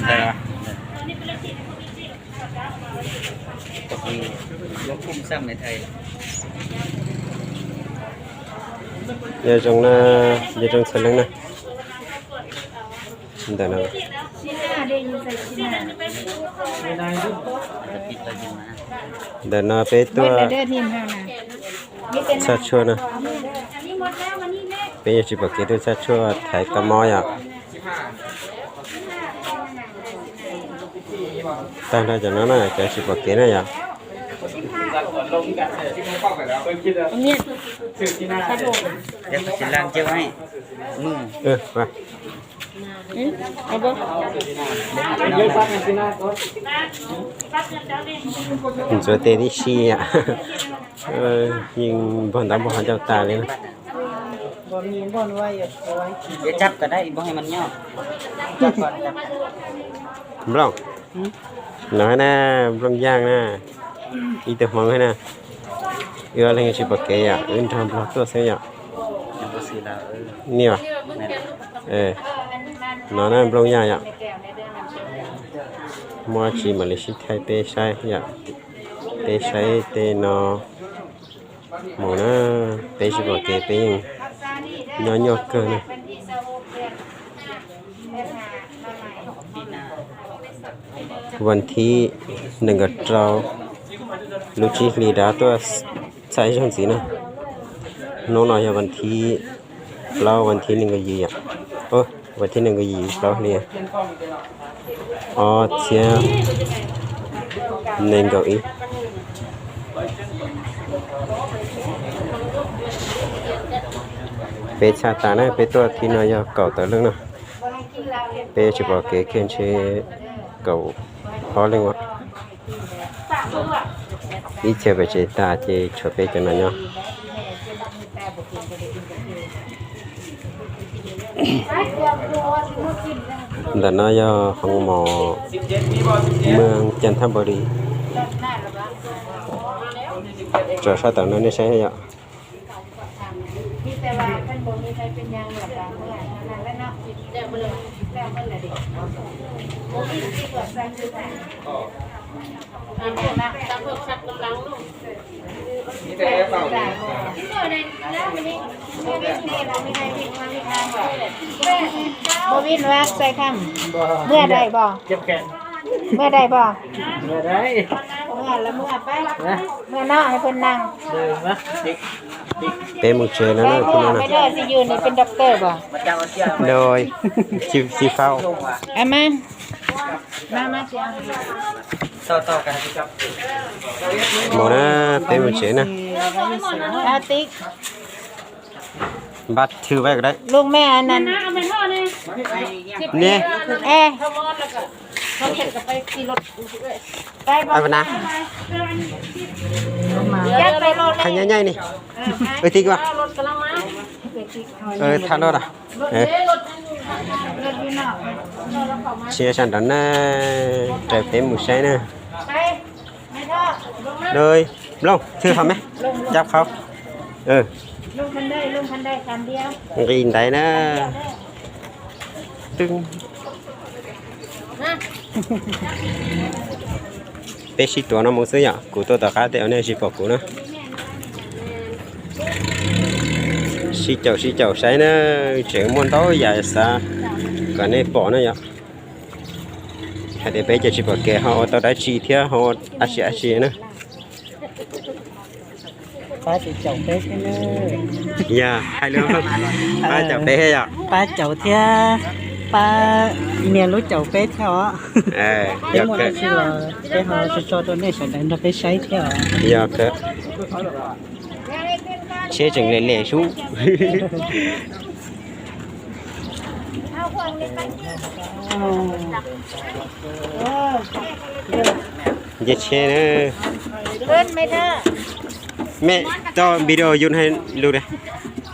Ntawm no. Nyob zoo na, nyob zoo txhua leej na. Ntawm no. Ntawm no peb tuaj txhaj tshuaj na. Peb yuav tsis pom kev tuaj txhaj tshuaj thaiv kab mob yom. Tag nrho cov no na, cov tsis pom kev na yom. Ntxuav tes tib si yom. Yeej npog ntaub npog ho ncauj tas li na. Nplooj, no na, Nplooj Yaj na, ib tug Hmoob na, wb ob leeg tsis pom kev yom, wb nrog Nplog tuaj xwb yom. Niam, no na Nplooj Yaj yom. Muaj tsis mam li sib thaij peb saib yom, peb saib tej no mus na, peb tsis pom kev peb yeej nyob nyuaj kawg na. Vas thib nees nkaum rau lub tsib hlis rov tuaj txhaj ib zaug ntxiv na. Hnub no yog vas thib plaub, vas thib nees nkaum yim yom. Vas thib nees nkaum yim plaub hli ob txhiab nees nkaum ib. Peb txhaj tas na, peb tuaj thib no yog kaum tawm leej no. Peb tsis pom kev kiag ntshe kaum ob leej ua. Ib txhia pem tsev tas ces tshuav peb cov no nyob. Ntawm no yog hoo mom Muaj Cas Thab Npaus Lis. Tso sab tom no nej saib yom. Bo Vin Vak Xais Kham, muaj dai pom? Muaj dai pom? Muaj dai. Muaj los muaj pab. Muaj no hais phone no. Peb mus tsev no na, phone no na. Maiv Dawj, tsis yus nws pheej doctor pom? Dawj, tsis faus. Mas mus na, peb mus tsev na. Npaj thwj pab ko dawb. Lub me an nan. Ne. E. Ab na. Qhov nyaij nyaij ni. Ua tib kua. Tha loj da. Tsis sab nrov na, raws peb mus saib na. Nplooj, thwj qhov me, cab qhov. Nqis ntaiv na. Peb sib tuav no mus xwb yom, kuv tuaj tom qab tej uas nej tsis pom kuv na. Sib caum sib caum saib na, tseem muaj ntau yam xav kom nej pom na yom. Hais tias peb ces tsis pom kev ho ua tau dab tsi thiab ho ua dab tsi dab tsi na. Pab tsis caum peb thiab na. Yog hais lus, pab caum peb thiab yom. Pab caum thiab, pab nias lub caum peb thiab os. Peb muaj dab tsi los peb ho tso tso rau nej sawv daws nrog peb saib thiab os. Yog, tsheb tseem lem lem sub. Nce tsheb na. Mej tau video yus hais lus na.